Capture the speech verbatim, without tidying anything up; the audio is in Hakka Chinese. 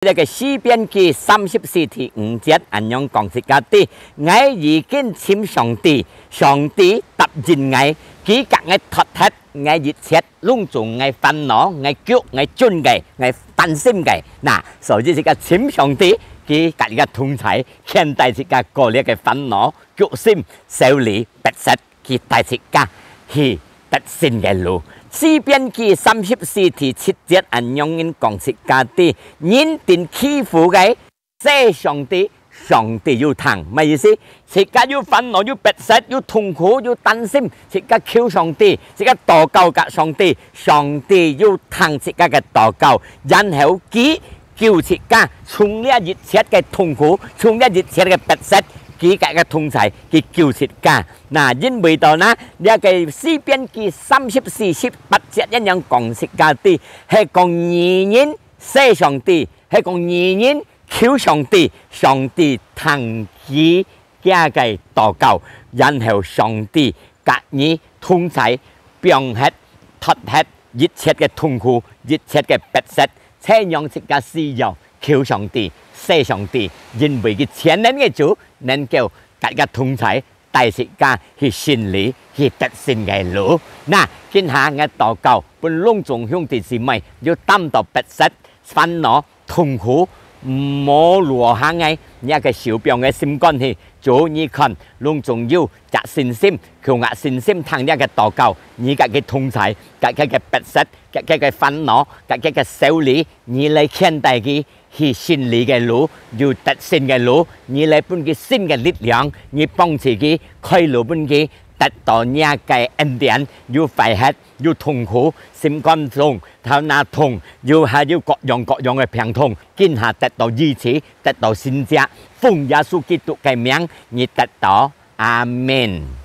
這个詩篇記三十四第五節恁樣講自家知：「𠊎已經尋上帝，上帝答應𠊎，佢㧯𠊎脫忒𠊎一切攏總𠊎煩惱、𠊎噭、𠊎顫个、𠊎擔心个。」那，所以自家尋上帝，佢㧯自家同在，牽帶自家過這个煩惱、噭心、愁慮、逼塞，佢帶自家去得勝个路。詩篇記三十四第七節恁樣講自家知：「人定欺負个， 謝上帝，上帝有聽。」麼个意思？自家有煩惱、有逼塞、有痛苦、有擔心，自家求上帝，自家禱告㧯上帝，上帝有聽自家个禱告，然後佢救自家，從這一切个痛苦，從這一切个逼塞，佢㧯自家同在，佢救自家。那，因為到那，這个詩篇記三十四第八節恁樣講自家知，係講義人謝上帝，係講義人求上帝，上帝聽佢个禱告，然後上帝㧯你同在，放忒、脫忒一切个痛苦、一切个逼塞，就讓自家需要求上帝、謝上帝，因為佢全能个主能夠㧯自家同在，帶自家去勝利、去得勝个路。那，今下𠊎禱告，分攏總兄弟姊妹有擔到逼塞、煩惱、痛苦、無路好行个，若个受傷个心肝去，主你看，攏總有隻信心，求若信心聽若个禱告，你㧯佢同在，㧯佢个逼塞，㧯佢个煩惱，㧯佢个愁慮，你來牽帶佢去勝利个路，有得勝个路，你來分佢新个力量，你幫助佢，開路分佢，得到若个恩典，有壞忒、有痛苦、心肝痛、頭那痛，有還有各樣各樣个病痛，今下得到醫治，得到神蹟，奉耶穌基督个名，你得到。阿們。